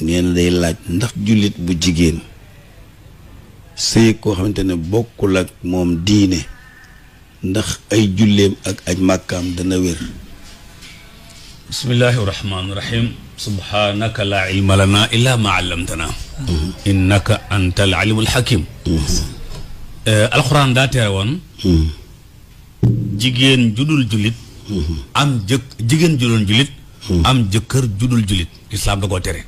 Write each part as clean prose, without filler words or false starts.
nee na day laaj ndax jullit bu jigéen sëy koo xamante ne bokkul ak moom diine ndax ay julleem ak aj màkkaam dana wér. bismillahi rahmaani rahim. subhaanaka laa ilma lanaa illaa maa allamtanaa. innaka antal alimul hakim. alxuraan daa tere woon. jigéen judul julit. am jigéen judul julit. am jëkkër judul julit. islaam da koo tere.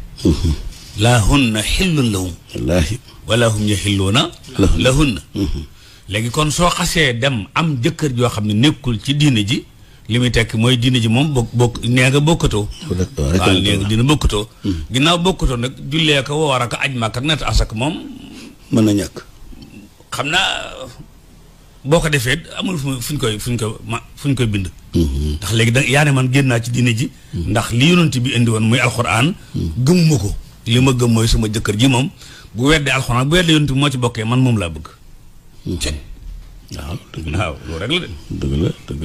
laa hunna xillun lahum. wallaahi. wala hum yaxilluuna lahunna. léegi kon soo xasee dem am jëkkër joo xam ne nekkul ci diine ji. li muy tekk mooy diine ji moom bokk nee nga bokkatoo. waaw nee nga dina bokkatoo. ginnaaw bokkatoo nag jullee ko woor ak aj Makka ak natt asak moom. mën na ñàkk. xam naa boo ko defee amul fuñ koy bind. ndax léegi da yaa ne man génn naa ci diine ji. ndax li yonent bi indi woon muy alxuraan. gëmuma ko li ma gëm mooy sama jëkkër ji moom bu weddee alxuraan bu weddee yonent bi moo ci bokkee man moom laa bëgg. waaw dëgg la waaw loolu rek la de. dëgg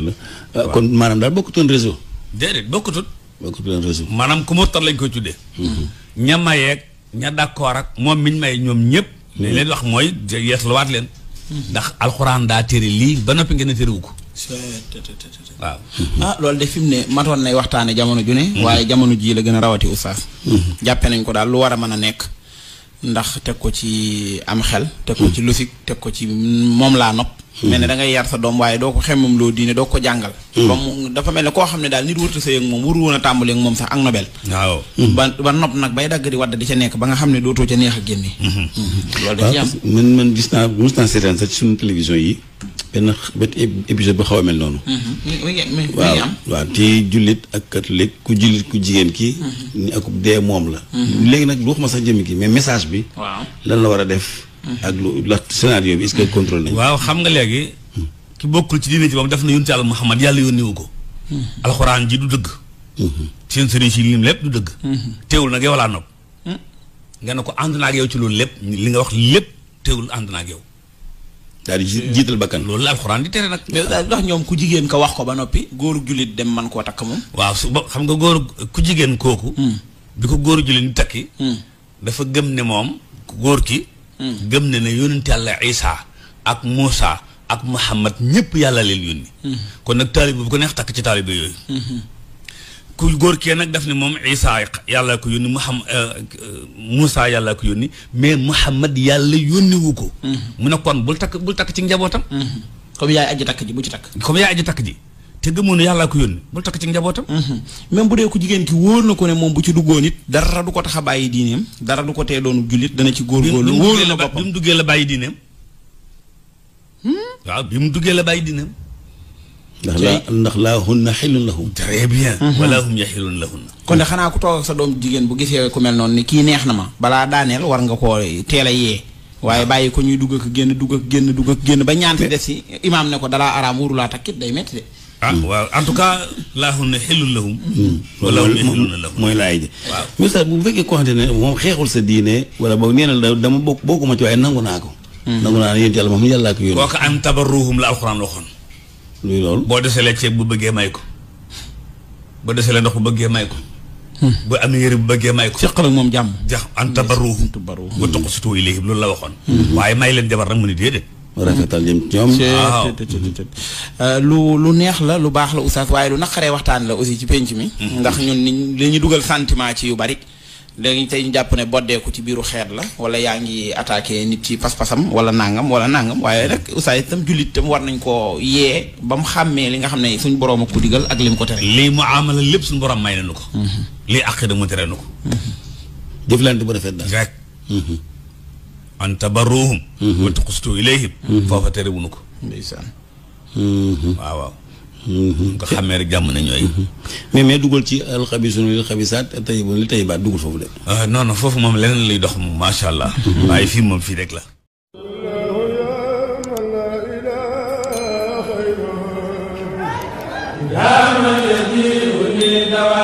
la kon maanaam daal bokkutoon réseau. déedéet bokkutut. bokkutoon réseau. maanaam ku murtat lañ koy tuddee. ña mayeeg ña d'accord ak moom miñ may ñoom ñëpp. li leen wax mooy yeesluwaat leen. ndax alxuraan daa tere lii ba noppi ngeen a terewu ko. waaw. loolu de fi mu ne matoon nay waxtaane jamono ju ne. waaye jamono jii la gën a rawati oustaz. jàppe nañ ko daal lu war a mën a nekk. ndax teg ko ci am xel. teg ko ci logique teg ko ci moom laa nopp. mel ne da ngay yar sa doom waaye doo ko xemmam loo diine doo ko jàngal. ba mu dafa mel ne koo xam ne daal nit wërta sëy ak moom waru woon a tàmbali ak moom sax ak nobel. waaw. ba nopp nag bay dagg di wadd di ca nekk ba nga xam ne dootoo ca neex a génne. loolu da ci am. man gis naa mos naa seetaan sax ci suñu télévision yi benn épisode bu xaw a mel noonu. waaw ci jullit ak catholique ku jullit ku jigéen ki. ni akub dee moom la. léegi nag lu wax ma sax jëmi ki mais message bi. waaw lan la war a def. ak lu la scénario bi est-ce que contrôle nañ. waaw xam nga léegi. ki bokkul ci diine ji moom def na yonent Yàlla Muhammad yàlla yónniwu ko. alxuraan ji du dëgg. seen sëriñ si lim lépp du dëgg. teewul nag yow laa nopp. nga ne ko ànd naa ak yow ci loolu lépp li nga wax lépp teewul ànd naa ak yow. daal di jiital bakkan. loolu la alxuraan di tere nag. mais ndax ñoom ku jigéen ko wax ko ba noppi góoru jullit dem man koo takk moom. waaw su xam nga góoru ku jigéen kooku. bi ko góoru jullit di takki. dafa gëm ne moom góor ki. gëm ne yónent Yàlla Isaa ak Muusa ak Muhammad ñëpp yàlla leen yónni. kon nag taalibe bu ko neex takk ci taalibe yooyu. ku góor kee nag daf ne moom Isaa yàlla ko yónni Muusa yàlla ko yónni mais Muhammad yàlla yónniwu ko. mu ne kon bul takk ci njabootam. comme yaay aji takk ji bu ci takk. comme yaay aji takk ji te gëmoon ne yàlla ko yónni bul takk ci njabootam. même bu dee ku jigéen ki wóor na ko ne moom bu ci duggoon it dara du ko tax a bàyyi diineem dara du ko tee doonu jullit dana ci góorgóorlu. wóor na boppam bi mu duggee la bàyyi diineem. waaw bi mu duggee la bàyyi diineem. ndax laa hunna xillun lahum. très bien. wala hum yaxillun lahunna. kon de xanaa ku toog ak sa doom jigéen bu gisee ku mel noonu ni kii neex na ma balaa daaneel war nga koo teel a yee. waaye bàyyi ko ñuy dugg ak génn ba ñaanti des si imaam ne ko dalaa araam wóorulaa takkit day métti de. waaw en tout cas laa hunna xillun lahum. wala hum yaxillun lahum mooy laay ji. waaw mais bu fekkee koo xamante ne moom xeexul sa diine wala boog nee na dama bokkuma ci waaye nangu naa ko. nangu naa ne yéen yàlla moom yàllaa ko yónni. kooku an tabarruhum la alxuraan waxoon. luy loolu. boo deselee ceeb bu bëggee may ko. boo deselee ndox bu bëggee may ko. bu amee yëre bu bëggee may ko. seqal ak moom jàmm. jax an tabarruhum. wa tuqsitu ilayhim loolu la waxoon. waaye may leen jabar nag mu ne déedéet. rafetal jëm ci ñoom. lu neex la lu baax la oustaz waaye lu naqaree waxtaan la aussi ci penc mi. ndax ñun li ñu dugal sentiment ci yu bari. léegi tey ñu jàpp ne boddeeku ci biiru xeet la wala yaa ngi attaqué nit ci pas-pasam wala nangam waaye rek oustaz itam jullit itam war nañ koo yee ba mu xàmmee li nga xam ne suñ borom a ko digal ak lim ko tere. lii mu amala lépp suñu borom may nañu ko. lii aqida mu tere na ko. jëflante bu rafet daal rek. an tabarruhum. wa tuqsitu ilayhim. foofa tere wuñu ko. ndeysaan. waaw. nga xamee rek jàmm na ñooy. mais dugal ci alxabisuuna lil xabisaat tayyibuna lil tayyibaat dugal foofu de. non foofu moom leneen lay dox moom macha allah. waaye fii moom fii rek la. yaa man yajibu li dawa